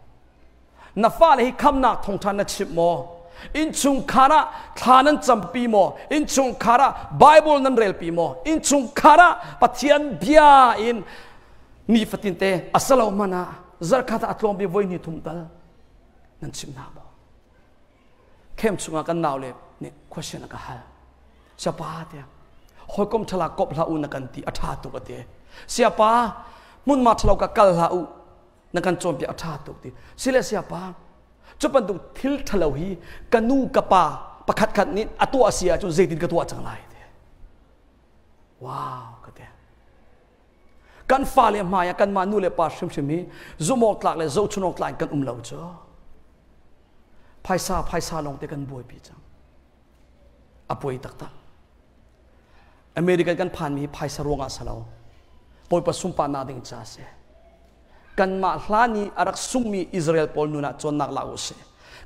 Na fale hi khamnak thawngṭha na chimh maw? Innchungkhar ah thla nan campi maw? Innchungkhar ah Bible nan relpi maw? Innchungkhar ah Pathian bia in nifatin te a salo hmanh ah zarkhat ah a tlawm bi voi hnih thum tal nan chim hna maw khem chungah kan nau le nih question a ka hal siapa te hawikom thala kop hlah u na kan ti a tha tuk a ti siapa hmunma thalo ka kal hlah u na kan cawnpiak a tha tuk ti sile siapa cu bantuk thil thalo hi ka nu ka pa pakhat khat nih a tuah si ahcun zeitin ka tuah cang lai ti wow ka ti Kan fale hmai ah kanmah nu le pa hrimhrim hi zumh awk tlak le zohchun awk tlak in kan um lo cu. Phaisa phaisa lawng te kan buaipi cang. A poi taktak. American kan phanmi hi phaisa ruangah salo. Bawipa sunparnak ding ca si. Kanmah hlan i a rak sungmi Israel pawl nun ah cawnnak la u sih.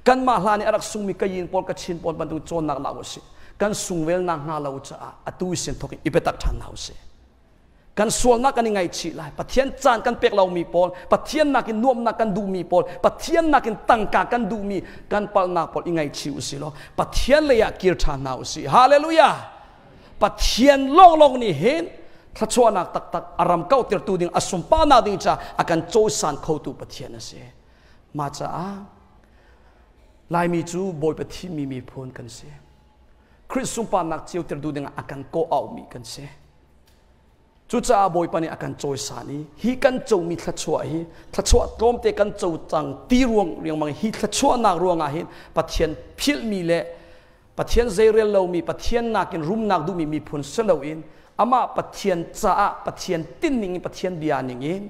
Kanmah hlan i a rak sungmi Kayin pawl Kachin pawl bantuk cawnnak la u sih. Kan sungvelnak hnga lo caah atu sin thok in i biatak ṭhan hna u sih. Kan sualnak kan i ngaihchih lai. Pathian caan kan pek lomi pawl, Pathian nakin nuamhnak kan duhmi pawl, Pathian nakin tangka kan duhmi kan palhnak pawl i ngaihchih u sih law Pathian lei ah kir ṭhan hna u sih. Hallelujah! Pathian lawnglawng nih hin thluachuahnak taktak a ram kauhtertu ding a sunparnak ding ca a kan cawisan khotu Pathian a si. Mah caah Laimi cu Bawipa thimmi miphun kan si. Khrih sunparnak ceuter duh dingah a kan kawh auhmi kan si. Cucaah Bawipa nih a kan cawisan i hi kan comi thluachuah hi thluachuah tlawmte kan co cang ti ruang riangmang hi thluachuahnak ruangah hin Pathian philhmi le Pathian zeirel lomi Pathian nakin rumnak duhmi miphun si loin amah Pathian caah Pathian tinning in Pathian bia ning in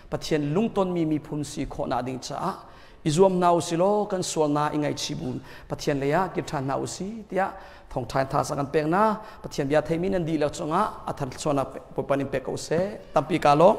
Pathian lungtonmi miphun si khawhnak ding caah i zuam hna u si law kan sualnak i ngaihchih bu Pathian lei ah kir ṭhan hna u si tiah thawngṭha in thazaang kan pek na Pathian bia theimi nan dihlak cungah a thar thluachuahnak Bawipa nih pek ko seh tampi ka lawm.